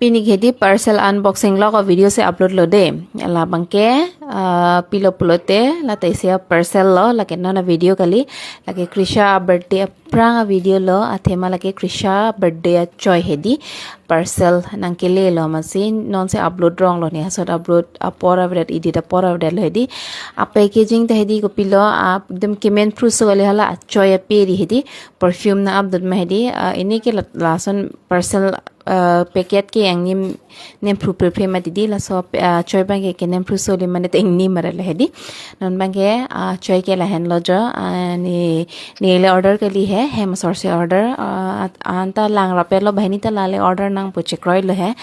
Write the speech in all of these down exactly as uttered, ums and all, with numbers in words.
Pini hedi parcel unboxing lo ko video si upload lo de. Labangke, ah, pilo pulote, la taisi a-parcel lo, lake non a-video kali, lake Krisha birthday aphrang a-video lo, athema lake Krisha birthday achoi hedi, parcel nangkele lo amatsi, non si upload rong lo ne, asot upload apor avedet, edit apor avedet lo hedi. A-packaging ta hedi kopilo, a, ekdom kemen phruso kali hala achoi aperi hedi, perfume nang-ap dun ma hedi, ah, pini ke la-, lason parcel, ah, packet ke angnim nem phru phre phre mati di, laso pe-, ah, choi abangke kenem phruso li mane te ingni mara le hedi. Non abangke, ah, choi ke lahenlo jo, ah, ne, ne le order kali he, hem asor si order, ah, at-, anta lang rapet lo, banghini ta la le order nangpo chekroi lo he.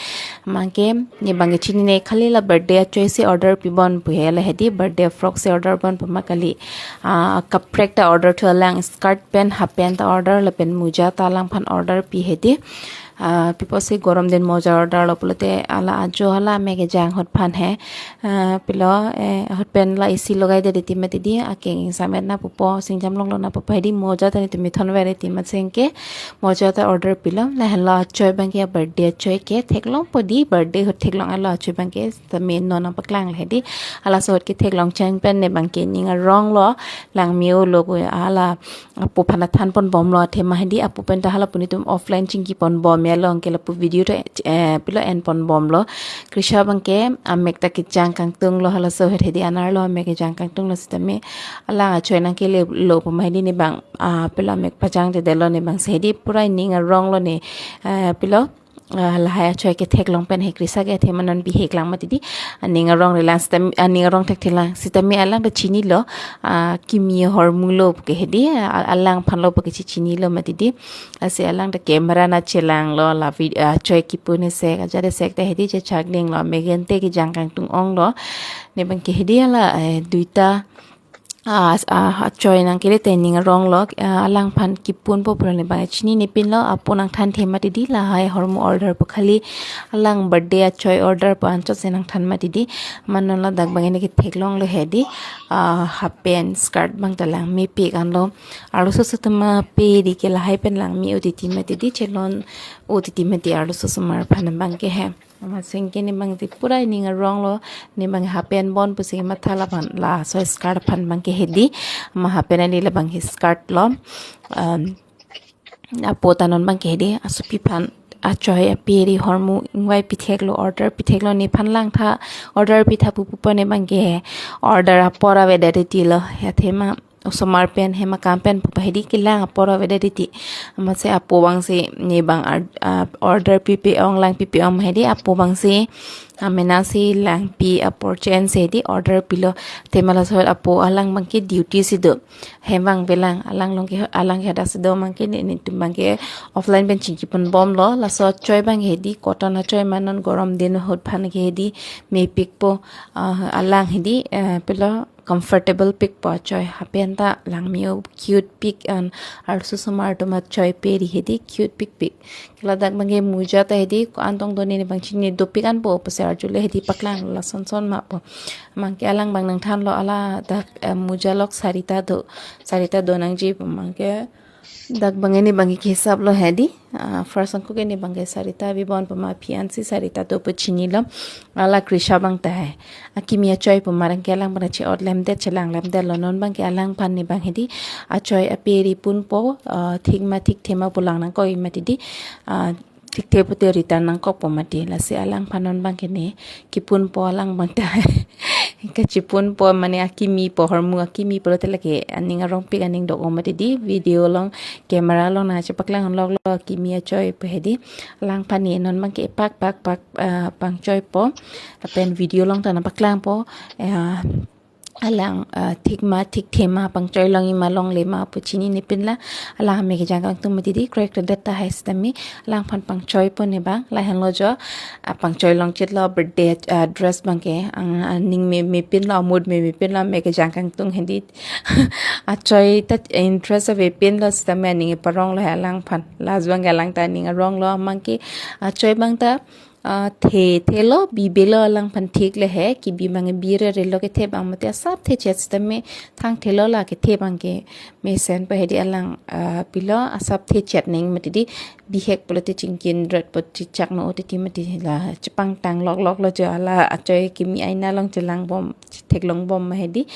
Abangke, ne abangke chinine, khali la birthday achoi si order pibom pu he le hedi, birthday frock si order bompo ma kali. Ah, kaprek ta order thu, alang skirt pen, half pant ta order, lapen moja ta alangphan order pi hedi. Ah, pi apotsi gorom din moja order lo pulote hala ajo hala mek kejang ahut aphan he. Ah, pilo, eh, ahut pen la A C logai det ti mati di, akeng ingsamet na pupo, singjam longlo na pupo hedi, moja ta nelitum methon ver ti amat sengke moja ta order pilo. Lahenlo achoi abangke, birthday achoi ke theklongpo di, birthday ahut theklong alo achoi abangke, tame non nangpaklang le hedi. Halaso ahut ke theklong cheng pen ne abangke ning arong lo, langme-o lo pu hala apo aphan than pon bom lo athema hedi, apo pen ta hala pu netum offline chingki pon bom ya lo, anke lapu video ta, eh, pilo en pon bom lo. Krisha abangke amek ta kejang kangtung lo, halaso ahut hedi, anerlo amek kejang kangtung lo sitame alang achoi nangkele lo pu ma hedi, ne abang, ah, pilo amek pajang te det lo ne abang si hedi, pura ning arong lo ne, eh, pilo, ah, lahai achoi ke theklong pen he Krisha ke athema non bihek lang mati di, aning arong relang sitame, aning arong thekthe lang sitame alang ta chinilo, ah, kimi ahormu lo ke hedi, ah, alangphan lo pu ke chi chinilo mati di. Lasi alang ta camera nangchelang lo, la vid-, ah, choi kipun esek, ajat esek ta hedi chechak ding lo, amek ante kejang kangtung ong lo. Ne abangke hedi hala, eh, duita, ah, s-, ah, achoi nangkele te ning arong lo, ah, alangphan kipunpo pulo ne abang chinine pinlo, apo nangthanthe mati di, lahai ahormu order po, khali alang birthday achoi order po anchot si nangthan mati di. Amat non ladak abang ne ketheklong lo hedi, ah, half pant skirt abang ta langmepik anlo. Arloso setema pe di ke lahai pen langme-o titi mati di, chelon-o titi mati arloso osomar aphan abangke he. Amat sengke ne abang ti pura ning arong lo, ne abang half pant bon pusi matha, laphan laso skirt aphan abangke hedi, amat half pant ali labangke skirt lo. Um, apo ta non abangke hedi, asopi aphan achoi aperi ahormu ingvai pithek lo, order pithek lo, nephan langtha, order pitha pu pupo, ne abangke order apor avedet ti lo, athema osomar pen, hem akam pen pupa hedi, kelang apor avedet ti. Amatsi apo abangsi ne abang ar-, ah, order pipe ong, lang pipe ong ma hedi, apo abangsi, ah, mena si langpi apor chen si hedi order pilo. Athema laso ahut apo alang abangke duty si do, hem vangve lang, alang along ke, alang ke hadak si do, abangke ne, netum abangke offline pen chingki pon bom lo. Laso achoi abang hedi cotton achoi, amat non gorom din ahut aphan ke hedi mepikpo, ah, alang hedi, eh, pilo comfortable pikpo achoi, half pant ta langme-o, cute pik an, arloso osomar atum achoi peri hedi cute pikpik. Ladak abangke moja ta hedi ko-an tong do ne, ne abang chinine, dopik anpo pusi arjulo hedi, paklang lason son ma pu. Abangke alang abang nangthanlo, hala dak, eh, moja lok sarita do, sarita do nangji pu abangke. Dak abang ne abangke hisap lo hedi. Ah, first angko ke ne abangke sarita bibon pu ma, aphi ansi sarita do pu chinilo. Hala Krisha abang ta he, akimi achoi pu ma, anke alang abang che-ot lemdet, chelang lemdet lo. Non abangke alangphan ne abang hedi achoi aperi punpo, ah, thik ma thikthe ma pu lang nangkok mati di. Ah, thikthe pute return nangkokpo mati. Lasi alangphan non abangke ne kipunpo, alang abang ta kachipunpo, mane akimipo, ahormu akimi pulote lake aning arongpik, aning dok-o mati di. Video along, camera along nangchepaklang lok lo, akimi achoi pu hedi. Alangphan ne non abangke pak pak pak, ah, pangchoipo, lapen video along ta nangpaklangpo, ah, alang, ah, thik ma thikthe ma, pangchoi longji ma longle ma pu chinine pinlo. Alang amek kejang kangtung mati di, kroi kredet tahai sitame alangphan pangchoipo ne abang. Lahenlo jo, ah, pangchoi longchit lo birthday, ah, dress abangke, ang, aning meme pinlo, mood meme pinlo, amek kejang kangtung hedi. Achoi ta interest ave pinlo sitame aning parong lo he alangphan. Last abangke alang ta aning arong lo, abangke achoi abang ta, ah, the, thelo, bibelo, alangphan thik le he, kibi abang birere lo, kethe abang mati asap thechet sitame thangthelo, la kethe abangke mesenpo hedi, alang, ah, pilo asap thechet neng mati di. bihek pulote chingkindret po, chichak no O T T mati la chepangtang loklok lo jo, hala achoi kimi aina along chelang bom, chetheklong bom ma hedi.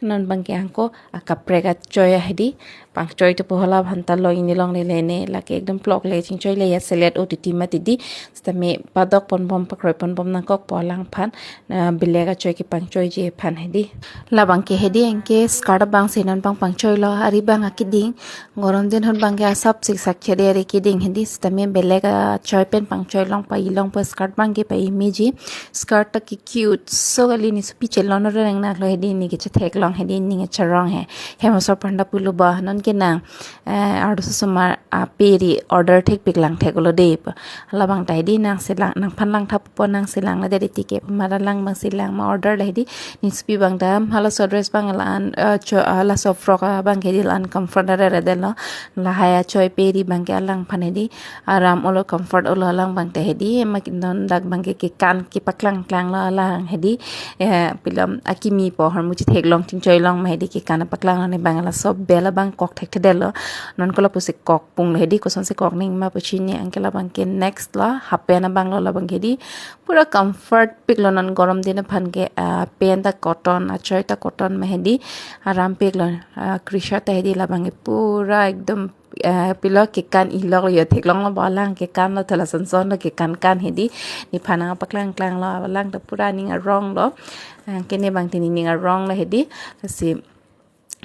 Non abangke angko akaprek achoi hedi. Pangchoi to po hala aphan ta lo, ini longle lene, lake ekdom plok le chingchoi le ya selet O T T mati di. Sitame padok ponbom, pakroi ponbom nangkok po alangphan, na belek achoi kepangchoiji aphan hedi. Labangke hedi, anke skirt abang si non abang pangchoi lo, ari abang akiding. Gorom din ahut abangke asap siksak chede ari kiding hedi, sitame belek achoi pen pangchoi long, pa-i long po, skirt abangke pa-i meji. Skirt ta ki cute so kali, ne sopi chelon reng nak lo hedi, ne kechetheklong hedi, ne charong he. Hem asor panda pulo ba, non ke nang, eh, ardu sosomar ape ri order thekpik lang thek lo de pa. Labang ta hedi nang selang, nangphan langtha po, nang selang la de tike, mara lang abang selang ma order la hedi. Ne sopi abang dam, halaso dress abang la-an, eh, cho, halaso frock abangke di la-an comfort rere de lo. Lahai achoi pe ri abangke alangphan hedi aram olo, comfort olo alang abang ta hedi. Ema ki non dak abangke kekan kepaklang klang lo alang hedi. Eh, pilom akimi po, hormu chetheklong chingchoi long ma hedi, kekan paklang lo, ne abang laso bel abang kok thekthedetlo. Non kolo pusi kok pung lo hedi, kosonsi kok ning ma pusi ne, anke labangke next lo, half pant abang lo labangke di. Pura comfort pik lo non gorom din aphan ke, ah, pant ta cotton, achoi ta cotton ma hedi, aram pik lo, ah, Krisha ta hedi labangke pura ekdom, ah, pilo kekan ilok lo yo, theklong lo ba alang kekan lo, thala sonson lo kekan kan hedi, nephan nangpaklang klang lo, alang ta pura ning arong lo, ah, ke ne abang tini ning arong lo hedi, lasi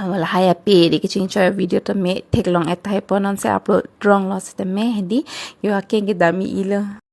lahai ape ri kechingchoi video tame theklong et tahai po, non si upload rong lo sitame hedi, yo akeng kedam i-i lo.